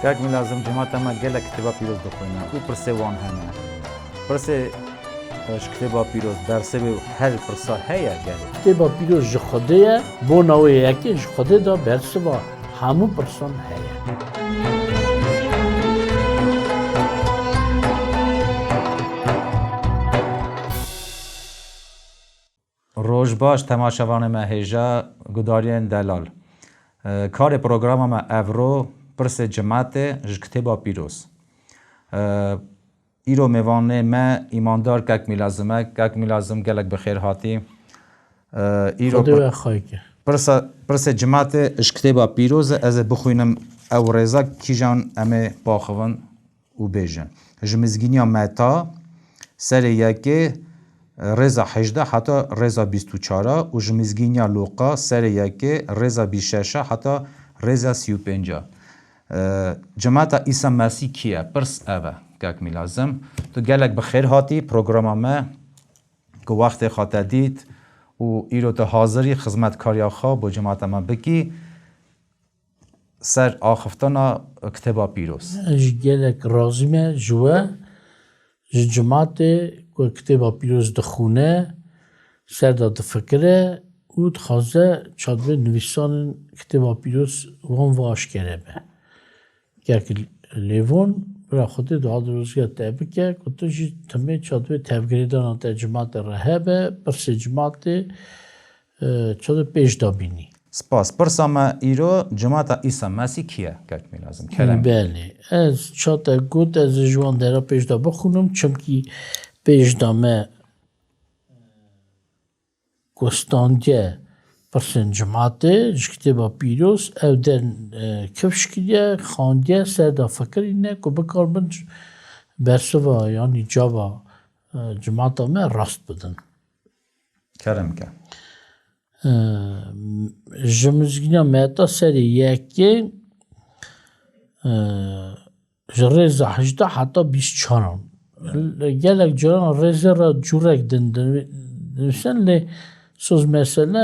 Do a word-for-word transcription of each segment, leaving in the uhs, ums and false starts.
Kak Mîlazim, cemata me gelek kitêba pîroz dixwîne û pirsê wan hene. Pirsê, e, ji kitêba pîroz, bersivê her pirsa heye gelê? Kitêba pîroz ji Xwedê ye, bona wê yekê ji Xwedê de bersiva hemû pirsan heye. Roj baş temaşevanê me hêja, gudariyên delal. E, karê programa me evro pirsê cimatê ji kitêba pîroz. E, îro mêvanê me îmandar Kek Mîlazim e. Kek Mîlazim, gelek bi xêr hatî. E, îro Xwedê pir-, we xayke. Pirsa, pirsê cimatê ji kitêba pîroz e, ez ê bixwînim ew rêza kîjan em ê baxivin û bêjin. Ji Mizgîniya Meta serê yekê, e, rêza hejdeh heta rêza bîst û çar a û ji Mizgîniya Lûqa serê yekê rêza bîst şeş a heta rêza sî û pênc a. E, cemata Îsa Mesîh kî ye? Pirs ev e, Kek Mîlazim. Tu gelek bi xêr hatî programa me ku wextê xwe te dît û îro tu hazirî xizmetkariya xwe bo cemata me bikî. Ser axiftina kitêba pîroz. Ez jî gelek razî me ji we, ji cimatê ku kitêba pîroz dixwîne, ser de difikire û dixwaze çadibê nivîsanên kitêba pîroz wan ve aşkere be. Kek Lêvon, bira Xwedê dua dirozgiya te bike, ku tu jî timê çadibê tevgirêdana te cimatê re hebe, pirsê cimatê, e, çadir pêş de bînî. Spas. Pirsa me îro, cemata Îsa Mesîh kî ye, Kek Mîlazim? Kerem. Belê. Ez ça te got, ez ê ji wan dera pêş de bixwînim, çimkî pêş de me ku standiye pirsên cimatê ji kitêba pîroz, ew der, e, kifş kiriye, xandiye, ser de fikirîne ku bikaribin c-, bersiva, yanî cava, e, cimata me rast bidin. Kerem ke. E, ji Mizgîna Meta serê yekê, e, ji rêza hejdeh heta bîst çar an. Gelek caran rêzê re cûrek din dinivîsin, lê soz mesele,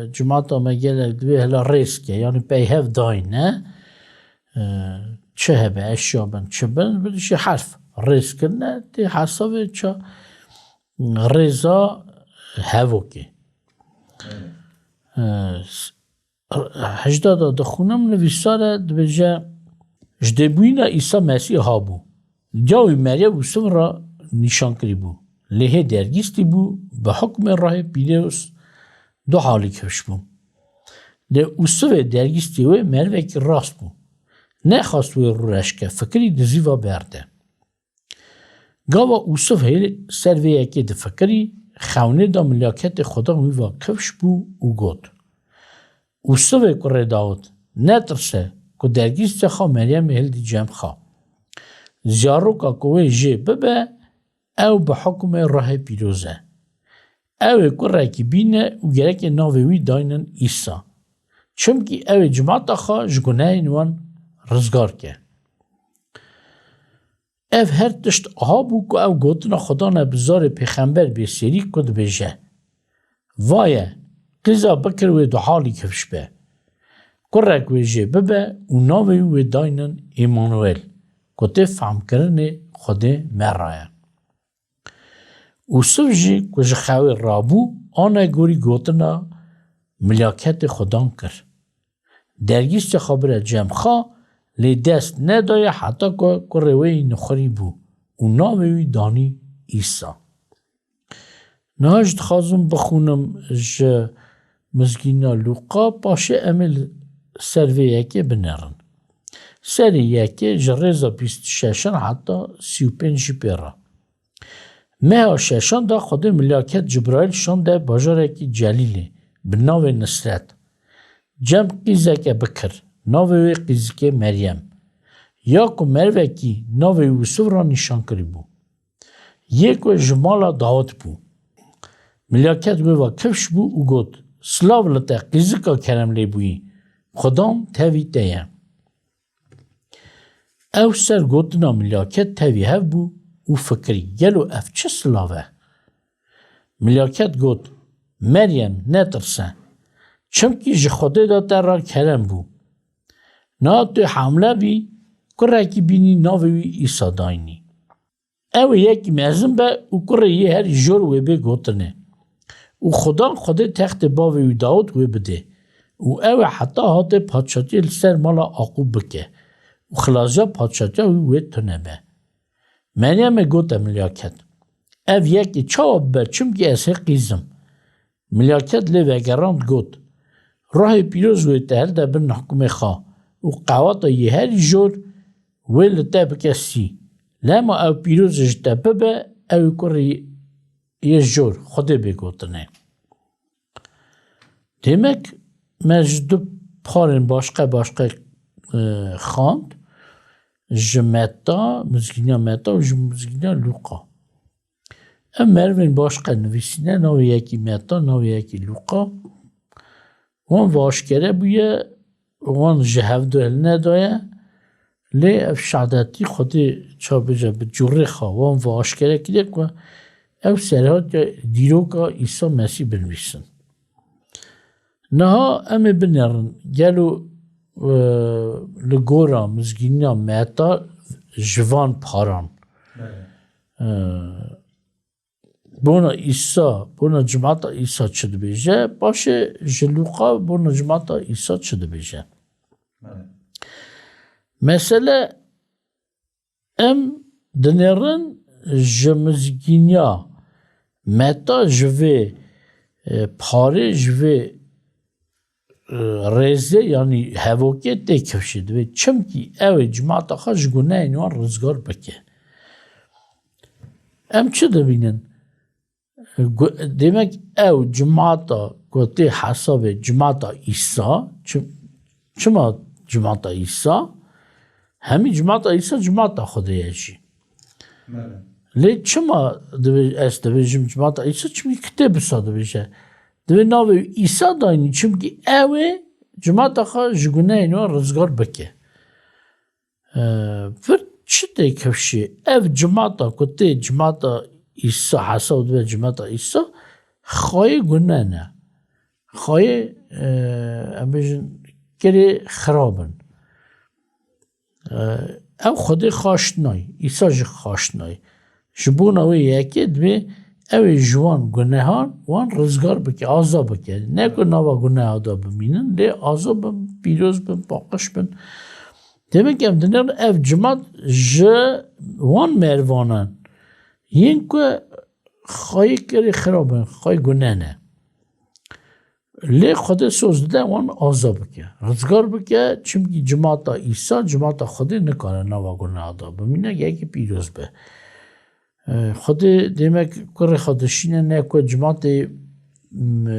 e, cimata me gelek divê hela rêz ke, yanî peyhev dayne, e, çi hebe, eşya bin, çi bin, bi jî herf rêz kirine, tê hesabê ça rêza hevokê. E, s-, hejdeh de dixwînim, nivîsar e, dibêje, ji dêbûyîna Îsa Mesîh habû. Diya wî Meryem Yûsif re nîşan kirî bû. Lê hê dergîstî bû, bi hukmê rehê pîroz du halî kifş bû. Lê Ûsifê dergîstî wê merivekî rast bû. Nexwest wê rûreş ke, fikirî dizî ve berde. Gava Ûsif hê ser vê yekê difikirî, xewnê de milaketê Xudan wî ve kifş bû û got, Ûsifê kurê Dawid, netirse ku dergîstê xwe Meryemê hildî cem xwe. Ziyaroka ku wê jê bibe, ew bi hukmê ruhê pîroz e. Ew ê kurekî bîne û gerekê navê wî daynin Îsa. Çimkî ew ê cimata xwe ji gunehên wan rizgar ke. Ev her tişt aha bû ku ew gotina Xudan e bi zarê pêxember bêserî ku dibêje, Vaye, qîza bikir wê duhalî kifş be. Kurek wê jê bibe û navê wî wê daynin Îmanuel, ku tê fehmkirinê Xwedê me re ye. Ûsif jî ku ji xewê rabû, anegorî gotina milaketê Xudan kir. Dergîstê xwe bire cem xwe, lê dest nedaye heta ku kurê wê yî nixurî bû û navê wî danî Îsa. Niha jî dixwazim bixwînim ji Mizgîna Lûqa, paşê em ê li ser vê yekê binerin. Serê yekê ji rêza bîst û şeşan heta sî û pênc jî pê re. Meha şeşan de Xwedê milaket Cibraîl şande bajarekî Celîlê bi navê Nisret. Cem qîzeke bikir, navê wê qîzikê Meryem, ya ku merivekî navê Yûsif re nîşan kirîbû. Yê ku ji mala Dawid bû. Milaket wê ve kifş bû û got, Silav li te, qîzika keremlêbûyî, Xudan tevî te ye. Ew ser gotina milaket tevî hev bû û fikirî, Gelo ev çi silav e? Milaket got, Meryem, netirse, çimkî ji Xwedê de te re kerem bû. Niha tu hamle bî, kurekî bînî navê wî Îsa daynî. Ew ê yekî mezin be û kurê yê herî jor wê bê gotinê. Û Xudan Xwedê textê bavê wî Dawid wê bidê. Û ew ê heta hatê padşatiyê li ser mala Aqûb bike. Û xilasca padşatiya wî wê tune be. Meryemê gote milyaket, ev yekê çawa bibe, çimkî ez hê qîz im. Milyaket lê vegerand got, Ruhê Pîroz wê te hilde bin hukmê xwe û qewata yê herî jor wê li te bike sî. Lema ew pîroz ji te bibe, ew ê kurê yê jor Xwedê bê gotinê. Demek me ji du parên başqe başqe, e, xwend, ji Meta, mizgîniya Meta û ji mizgîniya Lûqa. Em merivên başqe nivîsîne, navê yekî Meta, navê yekî Lûqa. Wan ve aşkere bûye, wan ji hevdu hilnedaye, lê ev şadetî Xwedê çabêje bi cûrê xwe wan ve aşkere kiriye ku ew serhatiya dîroka Îsa Mesîh binivîsin. Niha em ê binêrin, gelo, e, li gora mizgîniya Meta ji van paran, Belê. e, bona Îsa, bona cimata Îsa çi dibêje, paşê ji Lûqa bona cimata Îsa çi dibêje. Belê. Mesele, em dinêrin ji mizgîniya Meta, ji vê, e, parê, ji vê, e, rêzê, yanî hevokê tê kifşê divê. Çimkî ew ê cimata xwe ji gunehên wan rizgar bike. Em çi dibînin? Gu-, demek ew cimata ku tê hesabê cimata Îsa, çi-, çima cimata Îsa? Hemî cimata Îsa cimata Xwedê ye jî. Belê. Lê çima divê-, ez dibêjim cimata Îsa? Çimkî kitêb wisa dibêje. Divê navê Îsa daynî, çimkî ew ê cimata xwe ji gunehên wan rizgar bike. Ee, vir çi tê kifşê? Ev cimata ku tê cimata Îsa, hesab dibe cimata Îsa, xayê gune ne. Xayê, e, em bêjin, kirê xirab in. E, ew Xwedê xaş nayê, Îsa jî xaş nayê. Ji bona wê yekê divê ew ê ji wan gunehan wan rizgar bike, aza bike. Ne ku nava guneha da bimînin, lê aza bin, pîroz bin, paqij bin. Demek em dinêrin ev cimat ji wan mervanan yên ku xayê kerê xirab in, xayê gune ne. Lê Xwedê soz dide wan aza bike, rizgar bike, çimkî cimata Îsa, cimata Xwedê nikare nava guneha da bimîne, yekî pîroz be. E, Xwedê demek kurê xwe dişîne, ne ku cimatê, m,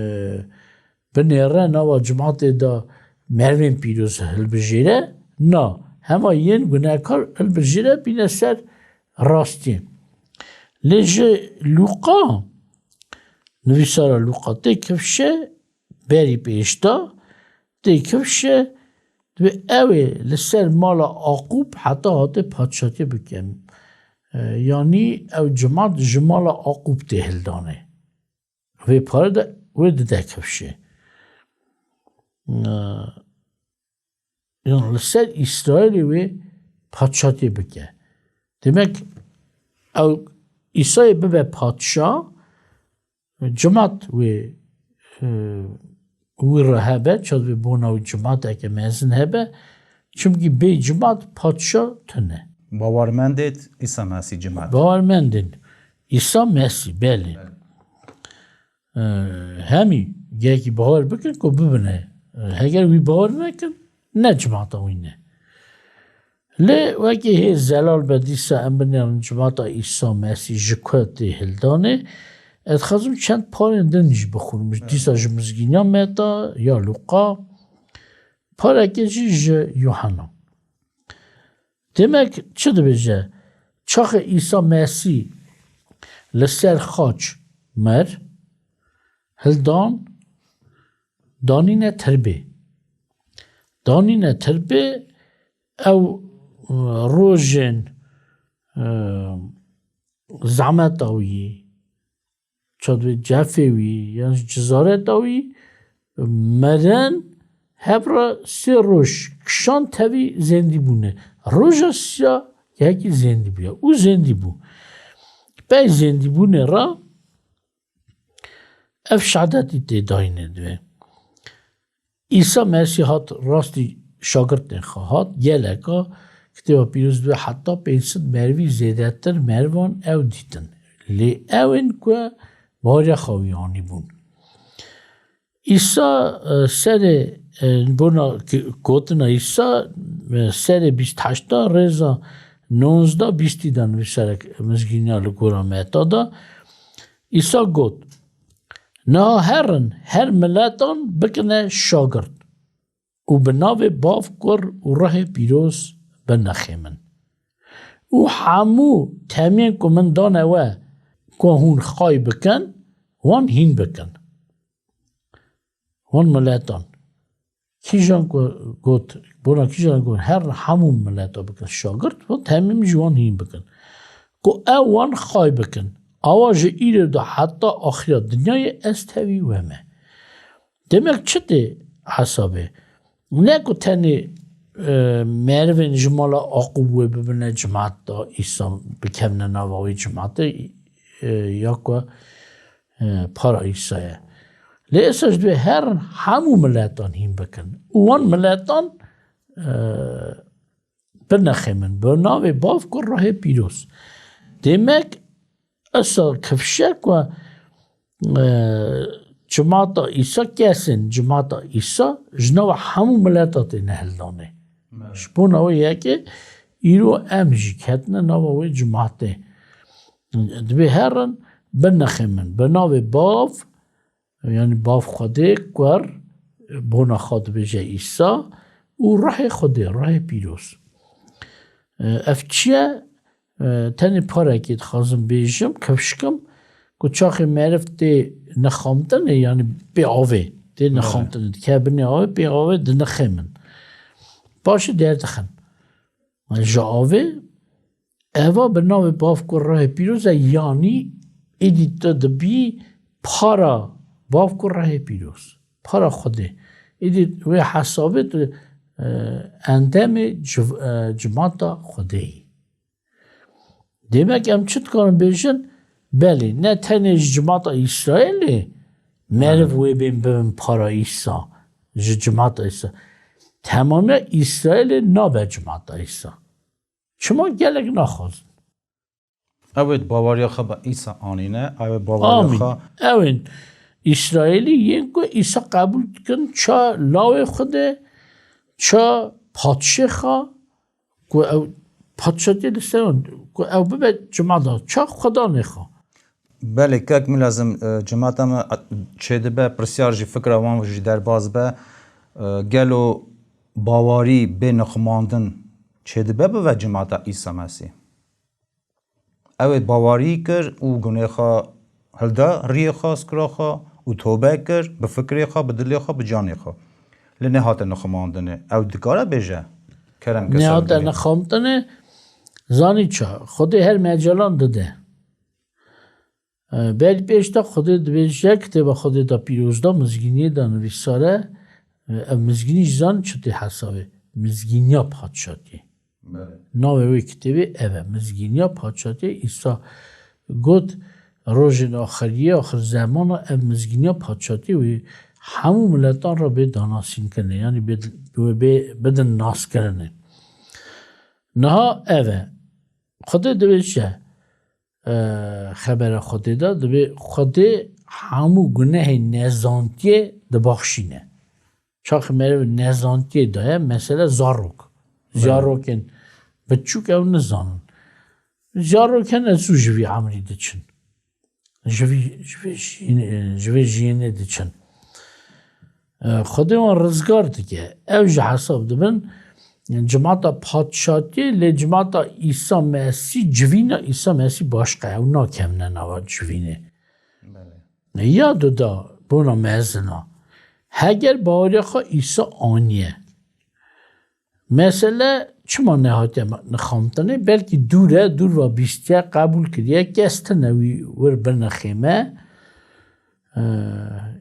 binêre, nava cimatê de merivên pîroz hilbijêre, na, hema yên gunehkar hilbijêre bîne ser rastiyê. Lê ji Lûqa, nivîsara Lûqa tê kifşe, berî pêş de tê kifşe, divê ew ê li ser mala Aqûb heta hatê padşatiyê bike. E, yanî ew cimat ji mala Aqûb tê hildanê. Vê pare de wê dide kifşê. E, yan li ser Îsraîlê wê padşatiyê bike. Demek ew Îsayê bibe padşa, cimat wê, e, wî re hebe, çad wê bona wî cimateke mezin hebe, çimkî bê cimat padşa tune. Bawermendêt Îsa Mesîh cimat. Bawermendên Îsa Mesîh, belê. Belê. E, hemî gelkî bawer bikin ku bibine. E, heger wî bawer nekin, ne cimata wî ne. Lê wekî hê zelal be dîsa em binêrin cimata Îsa Mesîh ji ku tê hildanê. Ez dixwazim çend parên din jî bixwînim. Dîsa ji Mizgîniya Meta ya Lûqa, pareke jî ji Yuhanna. Demek çi dibêje? Çaxê Îsa Mesîh li ser xaç mir, hildan, danîne tirbê. Danîne tirbê, ew, e, rojên, e, zehmeta wî, çadwê cefê wî, yan jî cizareta wî, mirin, hebra sê roj kişan tevî zêndî bûne. Roja sêya yekî zêndî bûye û zêndî bû. Pey zêndîbûnê re ev şehadetî tê dayînê divê. Îsa Mesîh hat rastî şagirtên xwe hat, geleka Kitêba Pîroz divê heta pênc sed merivî zêdetir merivan ew dîtin. Lê ew ên ku baweriya xwe wî anîbûn. Îsa, e, serê, e, bona ki-, gotina Îsa, e, serê bîst heşta rêza nonzda bîstî de nivîsere mizgîniya li gora Meta de. Îsa got, Niha herin, her miletan bikine şagirt û bi navê Bav, Kur û Ruhê Pîroz binexê min. Û hemû temiyên ku min dane we, ku hûn xay bikin, wan hîn bikin. Wan miletan. Kîjan ku got, bona kîjan got, her hemû mileta bikin şagirt, wan temîm ji wan hîn bikin. Ku ew wan xay bikin. Awa ji îro de heta axiriya dinyayê ez tevî we me. Demek çi tê hesabê? Ne ku tenê, e, merivên ji mala Aqûb wê bibine cimat da Îsa, bikevne nava wê cimatê, e, ya ku, e, para Îsa ye. Lê êsa ji divê herin hemû miletan hîn bikin. Û wan miletan, e, binexê min. Bi navê Bav, Kur, Ruhê Pîroz. Demek, Esa kifşe ku, e, cimata Îsa, kesên cimata Îsa ji nava hemû mileta têne hildanê. Evet. Ji bona wê yekê îro em jî ketine nava wê cimatê. Divê herin binexê min. Bi navê Bav, yanî Bav Xwedê, Kur, bona xwe dibêje Îsa û Ruhê Xwedê, Ruhê Pîroz. E, ev çi ye? E, tenê parekê dixwazim bêjim, kifşkim, ku çaxê meriv tê nixamtinê, yanî pê avê, tê Belê. Nixamtinê, dike binê avê, pê avê dinixê min. Paşê derdixin. Ji avê, eva bi navê Bav, Kur, Ruhê Pîroz e, yanî êdî tu dibî para Bav, Kur, Ruhê Pîroz. Para Xwedê. Êdî wê hesabê tu, e, endamê civ-, e, cimata Xwedê yî. Demek em çi dikarin bêjin? Belê, ne tenê ji cimata Îsraîlê meriv Evet. wê bên bibin para Îsa, ji cimata Îsa. Temamiya Îsraîlê nabe cimata Îsa. Çima gelek naxwazin? Ew ê baweriya xwe bi Îsa anîne, ew ê baweriya Amîn. xwe Ew ên Îsraîlî yên ku Îsa qebûl dikin, ça lawê Xwedê, ça padşêxa, ku ew padşatiyê li ser wan, ku ew bibe cimada, ça Xwedanê xwe. Belê, kek Milazim, e, cimata me, e, çêdibe, pirsyar jî fikra wan jî derbas be, e, gelo bawarî bê nixumandin çêdibe bibe cimata Îsa Mesîh? Ew ê bawarî kir û gunê xwe hilda riyê xwe, skira xwe û tobe kir, bi fikrê xwe, bi dilê xwe, bi canê xwe. Lê nehate nixumandinê. Ew dikare bêje, kerem ke ser Nehate dilê. nixamtinê, zanî ça? Xwedê her mecalan dide. E, belî pêş de Xwedê dibêje, kitêba Xwedê de pîroz de, mizgîniyê de nivîsare, e, ev mizgînî jî zanî çi tê hesabê? Mizgîniya padşatiyê. Belê. Navê wê kitêbê ev e, Mizgîniya Padşatiyê. Îsa got, rojên axiriyê, axir zemana, ev Mizgîniya Padşatiyê wê hemû miletan re bê danasînkirinê, yanî bê, bê, bê bidin naskirinê. Niha ev e. Xwedê dibêje, e, xebera Xwedê de, dibê Xwedê hemû gunehên nezantiyê dibaxşîne. Çaxê meriv nezantiyê de ye, mesele zarok. Belê. Zarokên biçûk ew nizanin. Zarok hene zû ji vî emrî diçin. Ji vî, ji vê jiyîn-, ji vê jiyînê diçin. E, Xwedê wan rizgar dike. Ew ji hesab dibin, cimata padşatiyê, lê cimata Îsa Mesîh, civîna Îsa Mesîh başqa ye. Ew nakevne nava civînê. Belê. Ya duda bona mezin a. Heger baweriya xwe Îsa aniye. Mesele çima nehatiye nixamtinê? Belkî dûr e, dûr ve bîstiye, qebûl kiriye, kes tine wî wir binixême. Ee,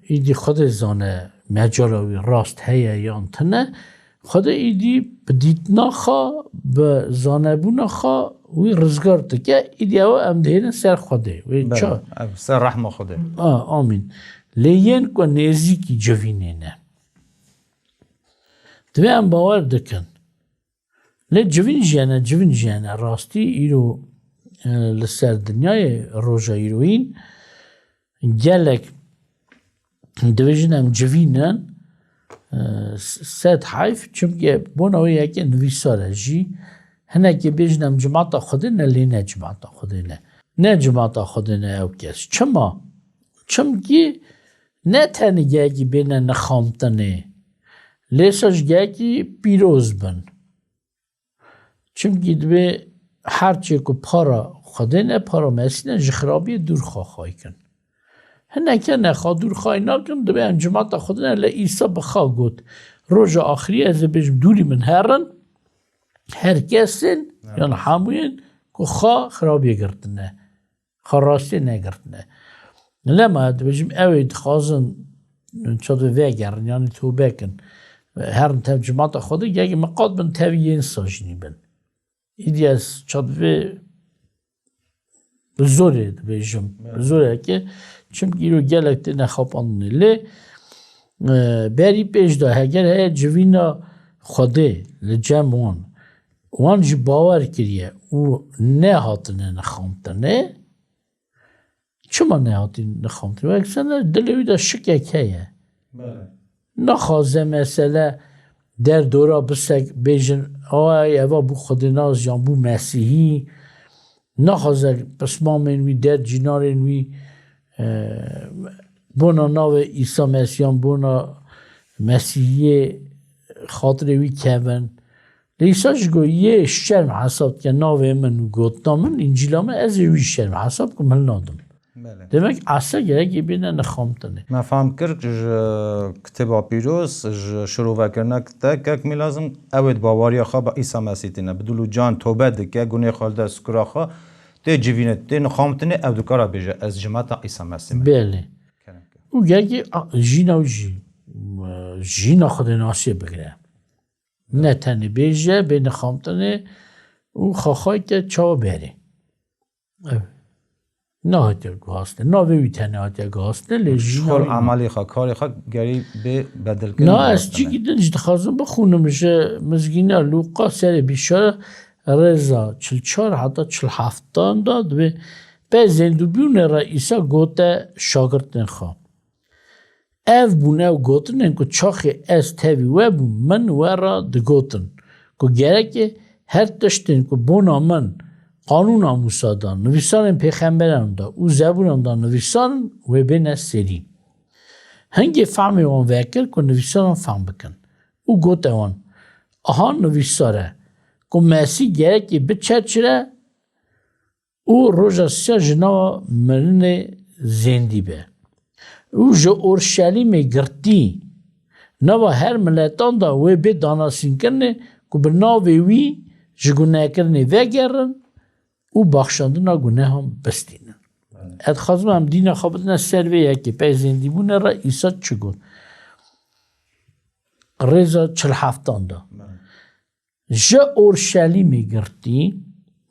îdî Xwedê zane mecala wî rast heye yan tine. Xwedê îdî bi dîtina xwe, bi zanebûna xwe wî rizgar dike, îdî ew em dihêne ser Xwedê. Wê Belê, ça? Ev ser rehma Xwedê. A, amîn. Lê yên ku nêzîkî civînê ne. Divê em bawer dikin. Lê civîn jî hene, civîn jî hene. Rastî îro, e, li ser dinyayê roja îroyîn gelek dibêjin em civîn in, e, s-, sed heyf, çimkî bona wê yekê nivîsar e jî. Hinekê bêjin em cimata Xwedê ne, lê ne cimata Xwedê ne. Ne cimata Xwedê ne ew kes. Çima? Çimkî ne tenê gelekî bêne nixamtinê, lê sa ji gelekî pîroz bin. Çimkî divê her çê ku para Xwedê ne, para Mesîh ne, ji xirabiyê dûr xwe xway kin. Hineke ne xwe dûr xway nakin, divê em cimata Xwedê ne, lê Îsa bi xwe got, roja axiriyê ez ê bêjim dûrî min herin, her kesên, Evet. yan hemûyên ku xwe xirabiyê girtine. Xwe rastiyê negirtine. Lema dibêjim, ew ê dixwazin çato vegerin, yanî tobe kin. Herin tev cimata Xwedê, gelekî miqat bin tevî yên sajinî bin. Îdî ez çato vê bi zorê dibêjim. Evet. Bi zoreke, çimkî îro gelek têne xapandinê. Lê, e, berî pêş de heger heye civîna Xwedê li cem wan, wan jî bawer kiriye û nehatine nixamtinê, çima nehatî nixamtinê? Wek sene dilê wî de şikek heye. Belê. Naxwaze mesele derdora bisek bêjin, "Ay, eva bû xwedênas yan bû mesîhî." Naxwaze pismamên wî, dercînarên wî, e, bona navê Îsa Mesîhan, bona Mesîhiyê xatirê wî kevin. Lê Îsa jî got, "Yê şerm hesab dike navê min û gotina min, Încîla min, ez ê wî şerm hesab kim, hil nadim." Belê. Demek Esa gerekî bîne nixamtinê. Me fehm kir ji Kitêba Pîroz, ji şirovekirina te, kek mîlazim, ew ê di baweriya xwe bi Îsa Mesîh tîne. Bi dil û can tobe dike, gunê xwe li dest kura xwe, tê civînê, tê nixamtinê, ew dikara bêje, "Ez cimata Îsa Mesîh me." Belê. Kerem ke. Û gerekî a, jîna wî jî, e, jîna xwedênasiyê bigire. Ne tenê bêje, bê nixamtinê û xaxayke çawa berê. Ev nehatiye guhastin. Navê wî tenê hatiye guhastin, lê Ji jîna xwe wî ne. Emalê xwe, karê xwe gerî bê bedilkirin, Na, ez guhastin e. Çîkî din jî dixwazim bixwînim ji mizgîna Lûqa serê bîşare rêza çil çar heta çil heftan da dibê, pey zêndîbûnê re Îsa gote şagirtên xwe. Ev bûn ew gotinên ku çaxê ez tevî we bûm, min we re digotin ku gereke her tiştên ku bona min, Qanûna Mûsa de, nivîsanên pêxemberan de û zebûran de nivîsan in, wê bêne serî. Hingê fehmê wan vekir ku nivîsaran fehm bikin û gote wan, Aha nivîsar e ku Mesîh gerekê biçerçire û roja sêya ji nava mirinê zêndî be. Û ji Orşelîmê girtî nava her miletan de wê bê danasînkirinê ku bi navê wî ji gunekirinê vegerin û baxşandina gunehan bistînin. Ez dixwazim em dîna xwe bidine ser vê yekê, pey zêndîbûnê re Îsa çi got? Rêza çil heftan de. Ji Orşelîmê girtî,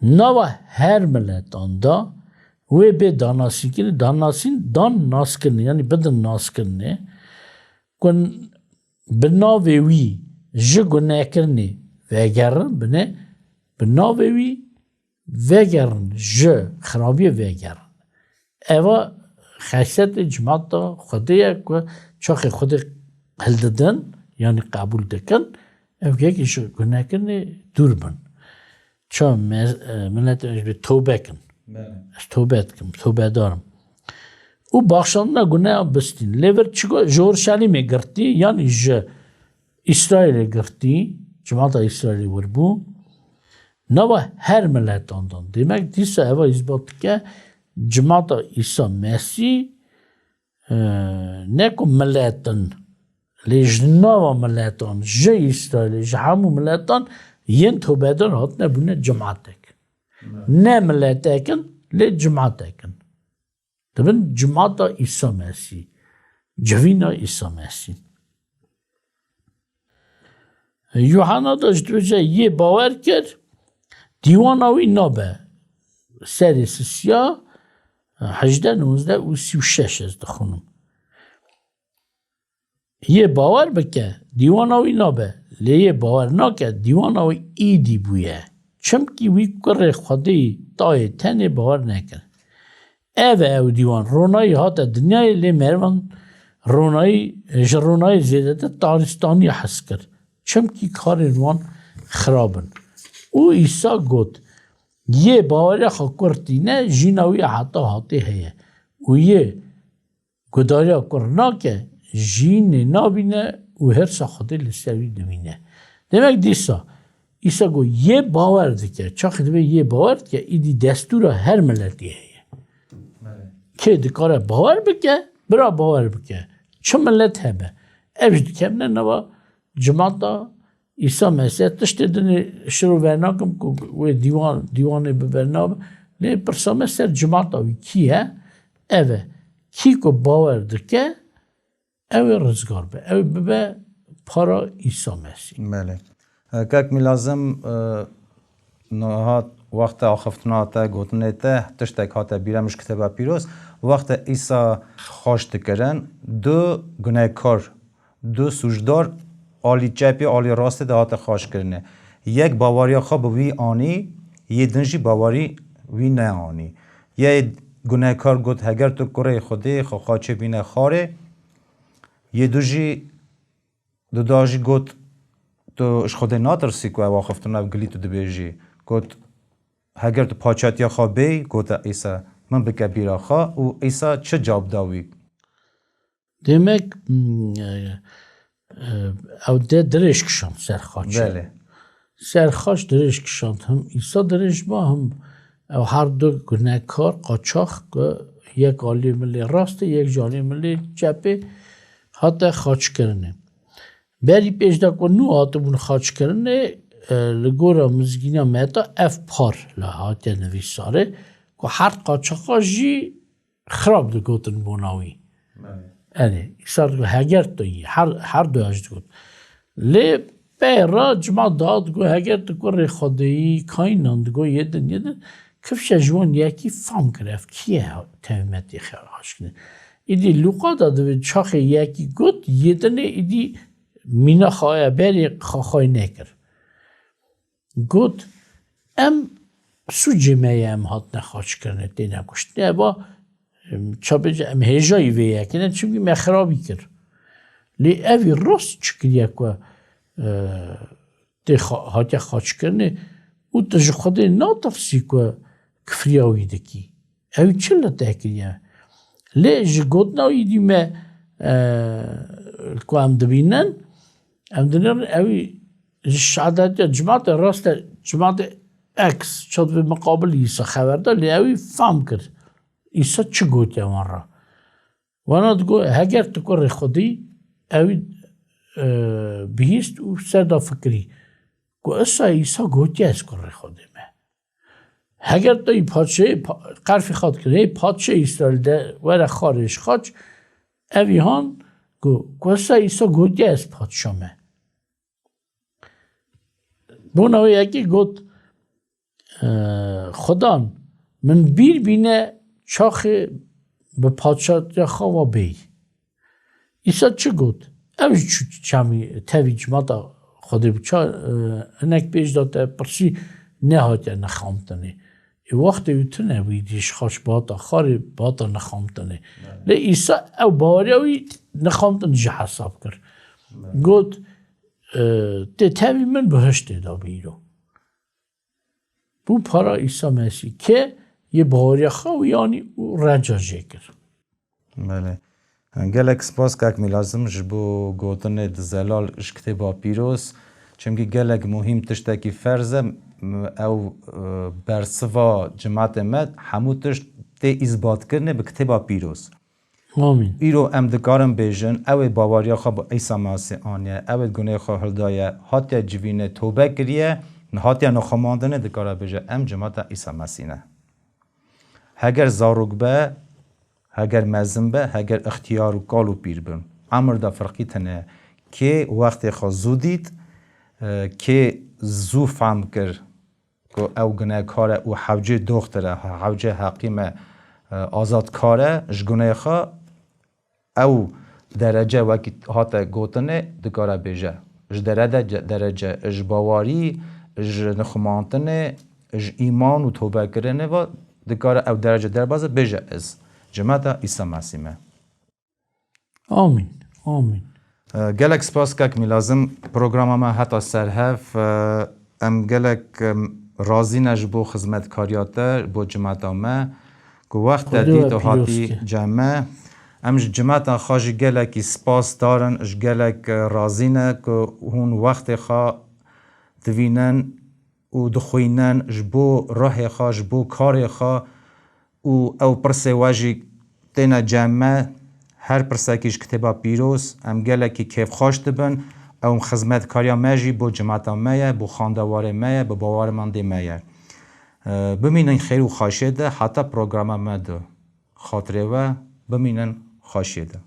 nava her miletan de wê bê danasîkirin, danasîn, dan naskirinê, yanî bidin naskirinê, ku bi navê wî ji gunekirinê vegerin, bine, bi navê wî vegerin, ji xirabiyê vegerin. Eva xesetê cimata Xwedê ye ku çaxê Xwedê hildidin, yanî qebûl dikin, ev yekî ji gunekirinê dûr bin. Ça me-, e, miletê ez bê tobe kin. Belê. Ez tobe dikim, tobedar im. Û baxşandina gunehan bistîn. Lê vir çi got? Ji Orşelîmê girtî, yanî ji Îsraîlê girtî, cimata Îsraîlê wir bû. Nava her miletan dan. Demek dîsa eva îsbat dike, cimata Îsa Mesîh, e, ne ku milet in, lê ji nava miletan, ji Îsraîlê, ji hemû miletan yên tobedar hatine bûne cimatek. Ne miletek in, lê cimatek in. Dibin cimata Îsa Mesîh, civîna Îsa Mesîh. Yuhanna de jî dibêje, yê bawer kir, dîwana wî nabe. Serê sisiya hejdeh, nozde û sî û şeş ez dixwînim. Yê bawer bike, dîwana wî nabe. Lê yê bawer nake, dîwana wî îdî bûye. Çimkî wî kurê Xwedê yî tayê tenê bawer nekir. Ev e ew dîwan. Ronayî hate dinyayê, lê merivan ronayî, ji ronayê zêdetir tarîstaniyê hez kir. Çimkî karên wan xirab in. Û Îsa got, yê baweriya xwe kurtîne, jîna wî heta hatê heye. Û yê gudariya kur nake, jînê nabîne û hirsa Xwedê li ser wî dimîne. Demek dîsa, Îsa got, yê bawer dike. Çaxê dibê yê bawer dike, îdî destûra her miletî heye. Kê dikare bawer bike, bira bawer bike. Çi milet hebe. Ev jî dikevne nava cimata Îsa Mesîh. Tiştê din ê şiro venakim ku wê dîwan, dîwanê bibe nabe. Lê pirsa me ser cimata wî kî ye? Ev e. Kî ku bawer dike, ew ê rizgar be. Ew ê bibe para Îsa Mesîh. Belê. E, kek Mîlazim, e, niha wexta axiftina te, gotinê te, tiştek hate bîra min ji kitêba pîroz. Wexta Îsa xaç dikirin, du gunehkar, du sûcdar alî çepê, alî rastê de hate xaç kirinê. Yek baweriya xwe bi wî anî, yê din jî bawerî wî neanî. Yê gunehkar got, heger tu kurê Xwedê, xwe xaçê bîne xarê. Yê du jî, duda jî got, tu ji Xwedê natirsî ku ew axiftina ev gilî tu dibêjî? Got, heger tu paçatiya xwe bêyî, gote Îsa, min bike bîra xwe. Û Îsa çi cewab da wî? Demek, mm, e, e, ew de dirêj kişand ser xaçê. Belê. Ser xaç dirêj kişand. Him Îsa dirêj ba, him ew her du gunehkar, qaçax ku yek alî milê rastê, yek jî alî milê çepê hate xaçkirinê. Berî pêş de ku nû hatibûn xaçkirinê, e, li gora mizgîna me de ev par li hatiye nivîsarê ku her qaçaxa jî xirab digotin bona wî. Belê. Erê, Îsa digot, heger tu yî, her, her du jî digot. Lê pê re cima dihat digot, heger tu kurê Xwedê yî, kayînan digot, yê din, yê din, kifşe ji wan yekî fam kir, ev kî ye tevî me tê xaç kirin. Îdî Lûqa de divê çaxê yekî got, yê dinê îdî mîna xwe ya berê xwe xwey nekir. Got, em sûcê me ye, em hatine xaçkirinê, têne kuştinê. Eva, em, ça bêje, em hêjayî vê yekê ne, çimkî me xirabî kir. Lê evî rast çi kiriye ku, e, tê xa-, hatiye xaçkirinê û tu ji Xwedê natirsî ku kifriya wî dikî? Ew çi li te kiriye? Lê ji gotina wî dî me, e, ku em dibînin, em dinêrin, ew ji şehadetiya cimatê rast e, cimatê X, çativê miqabil Îsa xeber da, lê ew fam kir. Îsa çi gotiye wan re? Wana digot, heger tu kurê Xwedî, ew, e, bihîst û ser da fikirî. Ku isa Îsa gotiye, ez kurê Xwedê me. Heger tu yî padşahê, pa-, qerfî xwe dikir, hey padşahê Îsraîl de were xarê ji xaç, ev îhan ku, ku isa Îsa gotiye, ez padşa me. Bona wê yekî got, e, Xudan, min bîr bîne çaxê bi padşatiya xwe ve bêyî. Îsa çi got? Ew jî çû çemî tevî cimata Xwedê bû. Ça, e, hinek pêş de te pirsî nehatiye nexamtinê. Ê wextê wî tune bû, îdî ji xaç bihata xarê, bihata nexamtinê. Lê Îsa ew baweriya wî nexamtin ji hesab kir. Got, e, tê tevî min bihiştê de bî îro. Bû para Îsa Mesîh ke yê baweriya xwe wî anî û renca jê kir. Belê. Gelek spas kak Mîlazim ji bo gotinê di zelal ji kitêba pîroz. Çimkî gelek muhîm tiştekî ferz e, m-, ew, e, bersiva cimatê me hemû tişt tê îzbatkirinê bi kitêba pîroz. Amîn. Îro em dikarin bêjin, ew ê baweriya xwe bi Îsa Mesîh aniye, ew ê gunê xwe hildaye, hatiye civînê, tobe kiriye, hatiye nixumandinê, dikare bêje, em cimata Îsa Mesîh ne. Heger zarok be, heger mezin be, heger ixtiyar û kal û pîr bin, emir de firqî tine. Kê wextê xwe zû dît, Kê zû fehm kir ku ew gunekar e û hewcê doxtir e, hewcê heqîm e, azadkar e ji guneyê xwe, ew derece wekî hate gotinê dikare bêje. Ji derede derece, ji bawerî, ji nixumantinê, ji îman û tobekirinê ve dikare ew derece derbas e, bêje ez cimeta Îsa Mesîh me. Amîn. Amîn. Gelek spas kek Mîlazim, programa me heta ser hev. Em gelek razî ne ji bo xizmetkariya te bo cimeta me ku wext te dît û hatî cem me. Em ji cimeta xwe jî gelekî spas darin, ji gelek razî ne ku hûn wextê xwe divînin û dixwînin ji bo ruhê xwe, ji bo karê xwe û ew pirsê we jî têne cem me. Her pirsekî ji Kitêba Pîroz em gelekî kêfxweş dibin. Ew xizmetkariya me jî bo cimeta me ye, bo xandewarê me ye, bo bawermendê me ye. Bimînin xêr û xweşiyê de heta programa me de. Xatirê we bimînin xweşiyê de.